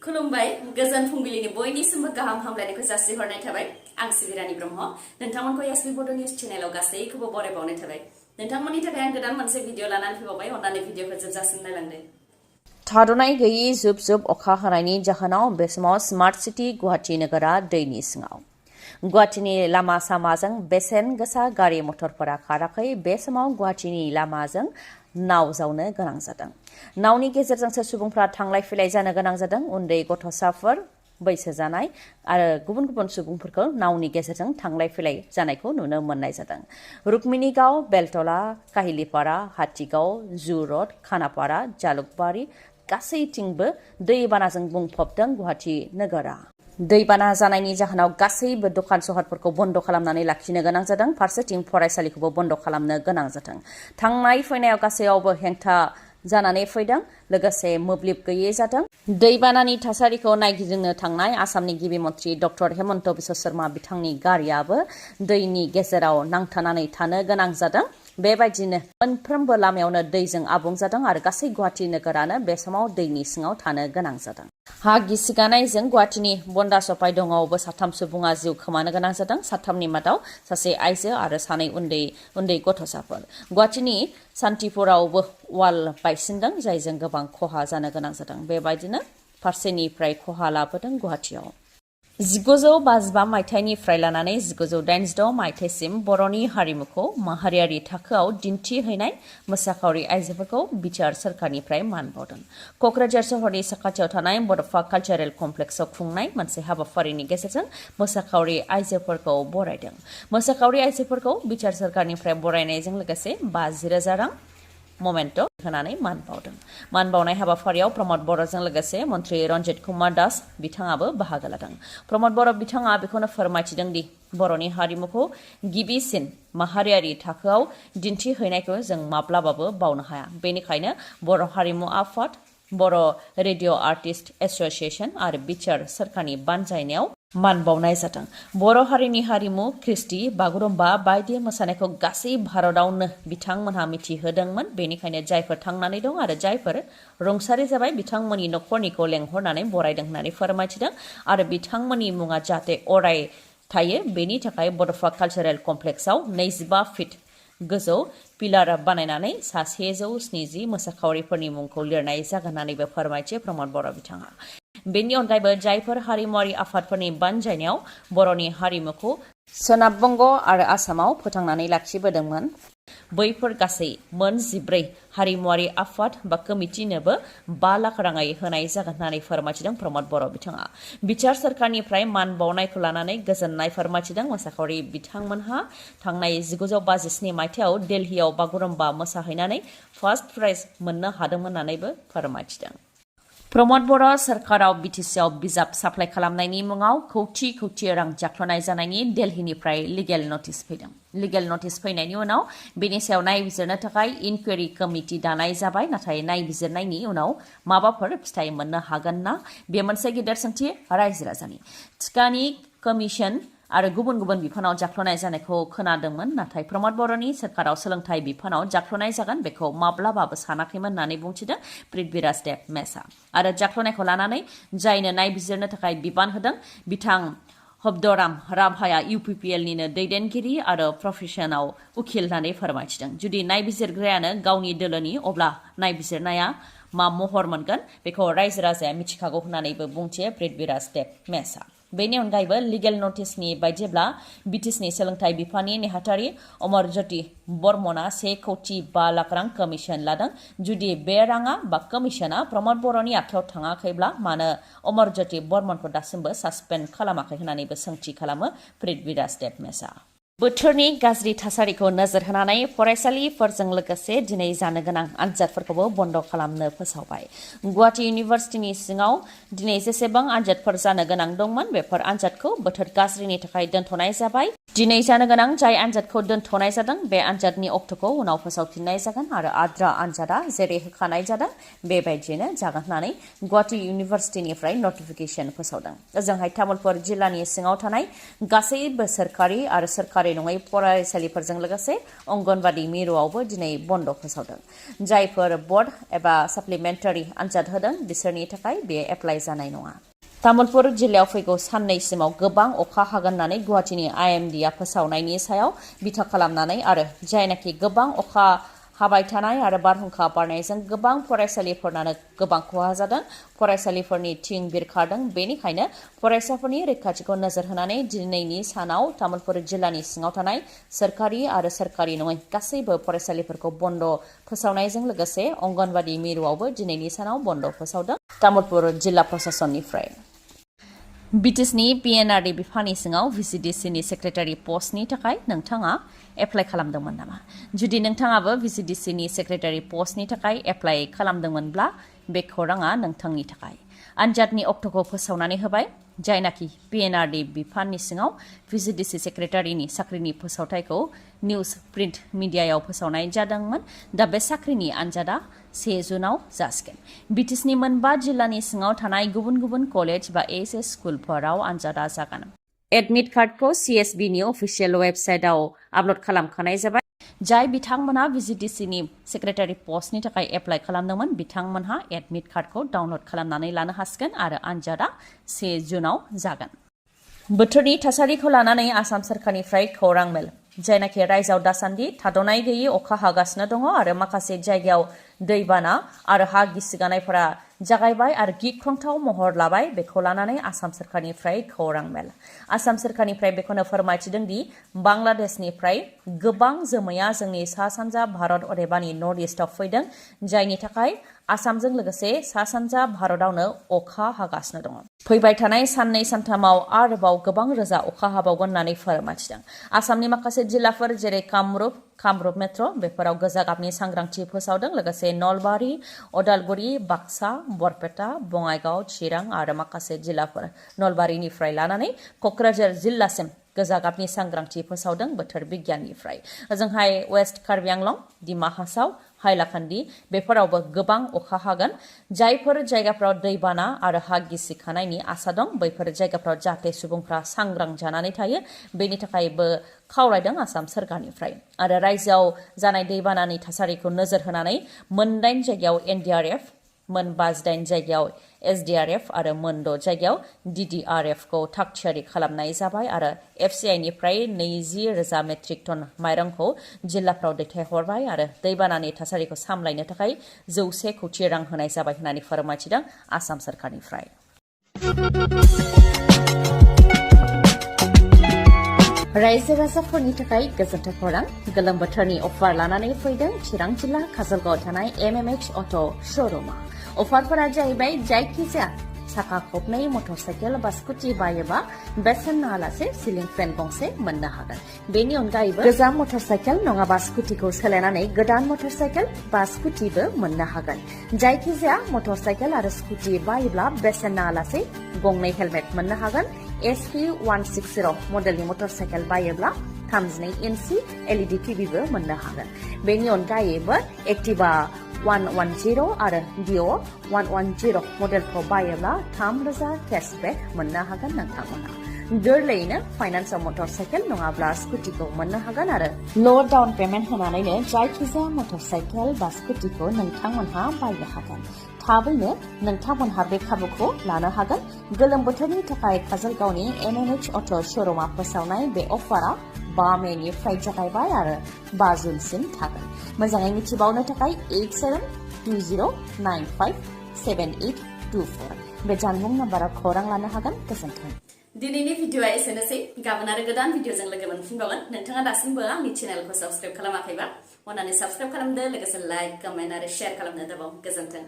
खुलुमबाय गोजोन फुंबिलिनि बयनिसिमबो गाहाम हामलायनायखौ जासिहरनाय थाबाय आं सिबि रानी ब्रह्म नोंथांमोनखौ एसबी बड' निउज चेनेलाव गासैखौबो बरायबावनाय थाबाय नोंथांमोननि थाखाय आं गोदान मोनसे भिडिअ लानानै फैबावबाय अन्नानै भिडिअखौ जोबजासिम नायलांदो थाद'नाय गैयै जुब जुब अखा हानायनि जाहोनाव बे समाव स्मार्ट सिटी गुवाहाटी नोगोरा दैनि सिङाव गुवाहाटीनि लामा सामाजों बेसेन गोसा गारि मटरफोरा खाराखै बे समाव गुवाहाटीनि लामाजों नाव जावनो गोनां जादों नावनि गेजेरजोंसो सुबुंफ्रा थांलाय फैलाय जानो गोनां जादों उन्दै गथ'साफोर बैसो जानाय आरो गुबुन गुबुन सुबुंफोरखौ नावनि गेजेरजों थांलाय फैलाय जानायखौ नुनो मोननाय जादों रुक्मिणीगाव बेलतला काहिलिपारा हाथिगाव जु रड खानापारा जालुकबारि गासैथिंबो दैबानाजों बुंफबदों गुवाहाटी नोगोरा दैबाना जानायनि जाहोनाव गासैबो दखान सहरफोरखौ बन्द खालामनानै लाखिनो गोनां जादों फारसेथिं फरायसालिखौबो बन्द खालामनो गोनां जादों थांनाय फैनायाव गासैयावबो हेंथा जानानै फैदों लोगोसे मोब्लिब गैयै जादों दैबानानि थासारिखौ नायगिदिंनो थांनाय आसामनि गिबि मन्थ्रि डक्टर हेमन्त बिश्व शर्मा बिथांनि गारियाबो दैनि गेजेराव नांथानानै थानो गोनां जादों बेबायदिनो मोनफ्रोमबो लामायावनो दैजों आबुं जादों आरो गासै गुवाहाटी नोगोरानो बे समाव दैनि सिङाव थानो गोनां जादों हा गिसिगानायजों गुवाहाटीनि बन्दा सफाय दङावबो साथाम सुबुङा जिउ खोमानो गोनां जादों साथामनि मादाव सासे आइजो आरो सानै उन्दै गथ'साफोर गुवाहाटीनि सान्तिपुरावबो वाल बायसिनदों जायजों गोबां खहा जानो गोनां जादों बेबायदिनो फारसेनिफ्राय खहा लाबोदों गुवाहाटीयाव 1955 मायथाइनिफ्राय लानानै 1986 मायथाइसिम बर'नि हारिमुखौ माहारियारि थाखोआव दिन्थिहैनाय मोसाखावरि आइजोफोरखौ बिटिआर सोरखारनिफ्राय मान बावदों क'क्राझार सहरनि साखाथियाव थानाय बड'फा कालचारेल कमप्लेक्सआव खुंनाय मोनसे हाबाफारिनि गेजेरजों मोसाखावरि आइजोफोरखौ बरायदों मोसाखावरि आइजोफोरखौ बिटिआर सोरखारनिफ्राय बरायनायजों लोगोसे 50,000 रां ममेन्ट होनानै मान बावदों मान बावनाय हाबाफारियाव प्रमद बर'जों लोगोसे मन्त्रि रन्जित कुमार दास बिथाङाबो बाहागो लादों प्रमद बर' बिथाङा बेखौनो फोरमायथिदों दि बर'नि हारिमुखौ गिबिसिन माहारियारि थाखोआव दिन्थिहैनायखौ जों माब्लाबाबो बावनो हाया बेनिखायनो बर' हारिमु आफाद बर' रेडिअ आर्टिस्ट एस'सिएशन आरो बिटिआर सोरखारनि बानजायनायाव मान बावनाय जादों बर' हारिनि हारिमु कृष्टि बागुरुम्बा बायदि मोसानायखौ गासै भारतआवनो बिथांमोनहा मिथिहोदोंमोन बेनिखायनो जायफोर थांनानै दं आरो जायफोर रुंसारि जाबाय बिथांमोननि न'खरनिखौ लेंहरनानै बरायदों होननानै फोरमायथिदों आरो बिथांमोननि मुङा जाहाथे अराय थायो बेनि थाखाय बड'फा कालचारेल कमप्लेक्सआव 25 फिट गोजौ पिलार बानायनानै 170 मोसाखावरिफोरनि मुंखौ लिरनाय जागोन होननानैबो फोरमायथियो प्रमद बर' बिथाङा बेनि अनगायैबो जायफोर हारिमुवारि आफादफोरनि बानजायनायाव बर'नि हारिमुखौ सोनाब बंग आरो आसामाव फोथांनानै लाखिबोदोंमोन बैफोर गासै मोन 14 हारिमुवारि आफाद बा कमिटिनोबो 5 लाख राङै होनाय जागोन होननानै फोरमायथिदों प्रमद बर' बिथाङा बिटिआर सोरखारनिफ्राय मान बावनायखौ लानानै गोजोननाय फोरमायथिदों मोसाखावरि बिथांमोनहा थांनाय 1957 मायथाइयाव दिल्लीयाव बागुरुम्बा मोसाहैनानै फार्स्ट प्राइज मोननो हादोंमोन होननानैबो फोरमायथिदों प्रमद बर' सोरखाराव बिटिसिआव बिजाब साप्लाइ खालामनायनि मुङाव खौथि रां जाख्ल'नाय जानायनि दिल्लीनिफ्राय लिगेल नटिस फैदों लिगेल नटिस फैनायनि उनाव बेनि सायाव नायबिजिरनो थाखाय इनकुवेरि कमिटि दानाय जाबाय नाथाय नायबिजिरनायनि उनाव माबाफोर फिथाइ मोननो हागोन ना बे मोनसे गिदिर सोंथि रायजो राजानि टिकानि कमिसन आरो गुबुन गुबुन बिफानाव जाख्ल'नाय जानायखौ खोनादोंमोन नाथाय प्रमद बर'नि सोरखाराव सोलोंथाइ बिफानाव जाख्ल'नाय जागोन बेखौ माब्लाबाबो सानाखैमोन होननानै बुंथिदों पृथ्वीराज देब मेसा आरो जाख्ल'नायखौ लानानै जायनो नायबिजिरनो थाखाय बिबान होदों बिथां हब्दराम राभाया UPPL निनो दैदेनगिरि आरो प्रफेसनाव उखिल होननानै फोरमायथिदों जुदि नायबिजिरग्रायानो गावनि दोलोनि अब्ला नायबिजिरनाया मा महर मोनगोन बेखौ रायजो राजाया मिथिखागौ होननानैबो बुंथियो पृथ्वीराज देब मेसा बेनि अनगायैबो लिगेल नटिसनि बायदिब्ला बिटिसिनि सोलोंथाइ बिफाननि नेहाथारि अमरज्योति बर्मना 1,05 लाख रां कमिसन लादों जुदि बे राङा बा कमिसना प्रमद बर'नि आखायाव थाङाखैब्ला मानो अमरज्योति बर्मनखौ दासिमबो सासपेन्ड खालामाखै होननानैबो सोंथि खालामो पृथ्वीराज देब मेसा बोथोरनि गाज्रि थासारिखौ नोजोर होनानै फरायसालिफोरजों लोगोसे दिनै जानो गोनां आनजादफोरखौबो बन्द खालामनो फोसावबाय गुवाहाटी इउनिभार्सिटिनि सिङाव दिनै जेसेबां आनजादफोर जानो गोनां दंमोन बेफोर आनजादखौ बोथोर गाज्रिनि थाखाय दोनथ'नाय जाबाय दिनै जानो गोनां जाय आनजादखौ दोनथ'नाय जादों बे आनजादनि अक्ट'खौ उनाव फोसावफिननाय जागोन आरो आद्रा आनजादा जेरै होखानाय जादों बेबायदियैनो जागोन होननानै गुवाहाटी इउनिभारसिटिनिफ्राय नटिफिकेसन फोसावदों। ओजोंहाय तामुलपुर जिल्लानि सिङाव थानाय गासैबो सोरखारि आरो सोरखारि नङै फरायसालिफोरजों लोगोसे अंगनबादि मिरुआवबो दिनै बन्द फोसावदों। जायफोर बर्ड एबा साप्लिमेन्टारि आनजाद होदों बिसोरनि थाखाय बे एप्लाइ जानाय नङा। तामुलपुर जिल्लायाव फैगौ साननैसिमाव गोबां अखा हागोन होननानै गुवाहाटीनि IMDआ फोसावनायनि सायाव बिथा खालामनानै आरो जायनाखि गोबां अखा हाबाय थानाय आरो बारहुंखा बारनायजों गोबां फरायसालिफोरनानो गोबां खहा जादों, फरायसालिफोरनि थिं बिरखारदों। बेनिखायनो फरायसाफोरनि रैखाथिखौ नोजोर होनानै दिनैनि सानाव तामुलपुर जिल्लानि सिङाव थानाय सोरखारि आरो सोरखारि नङै गासैबो फरायसालिफोरखौ बन्द फोसावनायजों लोगोसे अंगनबादि मिरुआवबो दिनैनि सानाव बन्द फोसावदों तामुलपुर जिल्ला प्रशासननिफ्राय। BTechनि PNRD बिफाननि सिङाव VCDCनि सेक्रेटारि पस्टनि थाखाय नोंथाङा एप्लाइ खालामदोंमोन नामा? जुदि नोंथाङाबो VCDCनि सेक्रेटारि पस्टनि थाखाय एप्लाइ खालामदोंमोनब्ला बे खौराङा नोंथांनि थाखाय। आनजादनि अक्ट'खौ फोसावनानै होबाय। जायनाखि PNRD बिफाननि सिङाव VCDC सेक्रेटारिनि साख्रिनि फोसावथायखौ निउज प्रिन्ट मिडियायाव फोसावनाय जादोंमोन। दा बे साख्रिनि आनजादा 1 जुनाव जासिगोन। BTechनि मोनबा जिल्लानि सिङाव थानाय गुबुन गुबुन कलेज बा SS स्कुलफोराव आनजादा जागोन। एडमिट कार्डखौ CSBनि अफिसियेल वेबसाइटआव आपल'ड खालामखानाय जाबाय। जाय बिथांमोनहा VCDCनि सेक्रेटारि पस्टनि थाखाय एप्लाइ खालामदोंमोन बिथांमोनहा एडमिट कार्डखौ डाउनल'ड खालामनानै लानो हासिगोन आरो आनजादा 1 जुनाव जागोन। बोथोरनि थासारिखौ लानानै आसाम सोरखारनिफ्राय खौरां मेल। जायनाखि रायजोआव दासान्दि थाद'नाय गैयै अखा हागासिनो दङ आरो माखासे जायगायाव दैबाना आरो हा गिसिगानायफोरा जागायबाय आरो गिख्रंथाव महर लाबाय। बेखौ लानानै आसाम सोरखारनिफ्राय खौरां मेल। आसाम सोरखारनिफ्राय बेखौनो फोरमायथिदों दि बांलादेशनिफ्राय गोबां जोमैया जोंनि सा सानजा भारत अदेबानि नर्थ इस्टआव फैदों। जायनि थाखाय आसामजों लोगोसे सा सानजा भारतआवनो अखा हागासिनो दङ। फैबाय थानाय साननै सानथामाव आरोबाव गोबां रोजा अखा हाबावगोन होननानै फोरमायथिदों। आसामनि माखासे जिल्लाफोर जेरै कामरुप मेट्र' बेफोराव गोजा गाबनि सांग्रांथि फोसावदों। लोगोसे नलबारि, उदालगुरि, बाक्सा, बरपेटा, बङाइगाव, चिरां आरो माखासे जिल्लाफोर नलबारिनिफ्राय लानानै क'क्राझार जिल्लासिम गोजा गाबनि सांग्रांथि फोसावदों बोथोर बिगियाननिफ्राय। ओजोंहाय वेस्ट कार्बि आंलं, डिमा हासाव, हाइलाकान्दि बेफोरावबो गोबां अखा हागोन। जायफोर जायगाफ्राव दैबाना आरो हा गिसिखानायनि आसा दं बैफोर जायगाफ्राव जाहाथे सुबुंफ्रा सांग्रां जानानै थायो बेनि थाखायबो खावलायदों आसाम सोरखारनिफ्राय। आरो रायजोआव जानाय दैबानानि थासारिखौ नोजोर होनानै 9 जायगायाव NDRF, 58 जायगायाव SDRF आरो 6 जायगायाव DDRF खौ थागथियारि खालामनाय जाबाय आरो FCIनिफ्राय 20,000 मेट्रिक टन माइरंखौ जिल्लाफ्राव दैथायहरबाय आरो दैबानानि थासारिखौ सामलायनो थाखाय 100 कोटि रां होनाय जाबाय होननानै फोरमायथिदों आसाम सोरखारनिफ्राय। रायजो राजाफोरनि थाखाय गोजोनथाव खौरां। गोलोम बोथोरनि अफार लानानै फैदों चिरां जिल्ला काजलगावआव थानाय MMH अट' श'रुमा। अफारफोरा जाहैबाय जायखिजाया साखा खबनै मटर साइकेल बा स्कुटि बायोबा बेसेन नाङालासे सिलिं फेन गंसे मोननो हागोन। बेनि अनगायैबो गोजाम मटर साइकेल नङाबा स्कुटिखौ सोलायनानै गोदान मटर साइकेल बा स्कुटिबो मोननो हागोन। जायखिजाया मटर साइकेल आरो स्कुटि बायोब्ला बेसेन नाङालासे गंनै हेलमेट मोननो हागोन। SP160 मडेलनि मटर साइकेल बायोब्ला 32 इन्सि LED टिभिबो मोननो हागोन। बेनि अनगायैबो एक्टिभा 110 आरो डिअ 110 मडेलखौ बायोब्ला 3,000 केशबेक मोननो हागोन नोंथांमोना। गोरलैयैनो फाइनान्सआव मटर साइकेल नङाब्ला स्कुटिखौ मोननो हागोन आरो ल' डाउन पेमेन्ट होनानैनो जायखिजाया मटर साइकेल बा स्कुटिखौ नोंथांमोनहा बायनो हागोन। थाबैनो नोंथांमोनहा बे खाबुखौ लानो हागोन। गोलोम बोथोरनि थाखाय काजलगावनि MMH अट' श'रुमा फोसावनाय बे अफारा 5 मेनिफ्राय जागायबाय आरो 5 जुनसिम थागोन। मोजाङै मिथिबावनो थाखाय 8720957824 बे जानबुं नाम्बाराव खौरां लानो हागोन। गोजोन्थों। दिनैनि भिडिअआ एसेनोसै। गाबोन आरो गोदान भिडिअजों लोगो मोनफिनबावगोन। नोंथाङा दासिमबो आंनि चेनेलखौ साबस्क्राइब खालामाखैबा अन्नानै साबस्क्राइब खालामदो। लोगोसे लाइक, कमेन्ट आरो शेयार खालामनो दाबाव। गोजोन्थों।